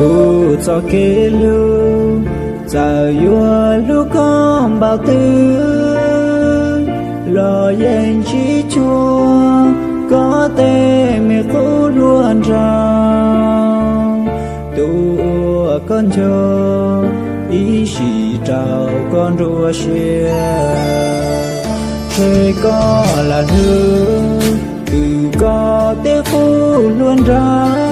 Kuv txoj kev hlub, txawm yuav hlub koj npaum twg los yeej tsis tshua koj tej me qub hluas nraug. Tus uas koj nco, ib sim rau koj nruab siab, ntshe koj lam hlub twb koj tej qub hluas nraug.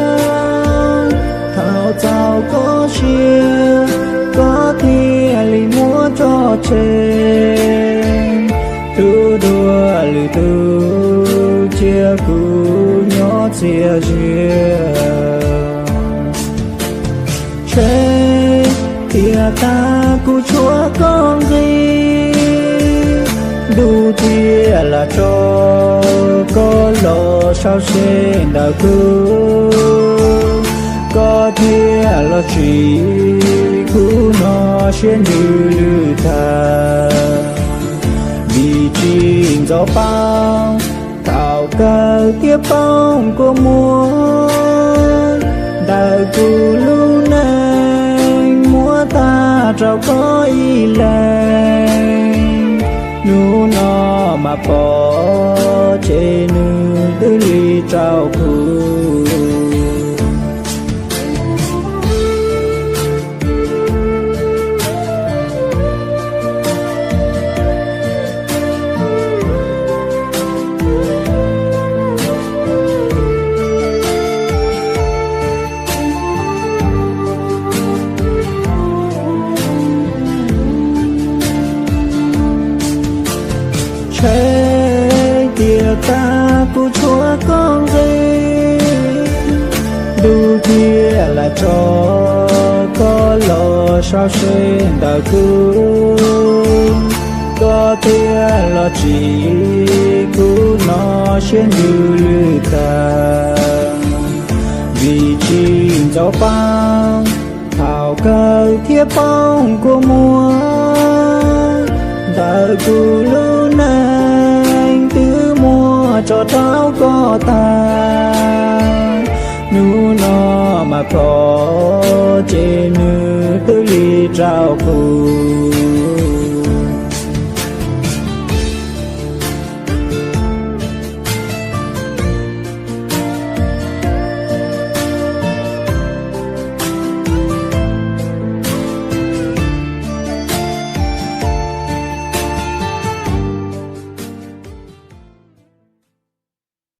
Thaum txaus koj siab, koj thiaj li muab tso tseg, hlub dua lwm tus, cia kuv nyob txias zias. Ntshe tiam tag kuv tshuav koj nqi, ntuj thiaj lam tso koj los sau seb ntawm kuv, koj thiaj los tsim kuv no siab ntsws lwj tag. Vim tsis ntxov paub, thaum kawg thiaj poob kua muag, ntawm kuv lub neej muab tag rau koj ib leeg. Hnub no mas pom, ces nws twb li rau kuv. Ntshe tiam tag kuv tshuav koj nqi, ntuj thiaj lam tso koj los sau seb ntawm kuv, koj thiaj los tsim kuv no siab ntsws lwj tag. Vim tsis ntxov paub, thaum kawg thiaj poob kua muag, ntawm kuv lub neej twb muab tso rau koj tag. Hnub no mas pom, ces nws twb li rau kuv.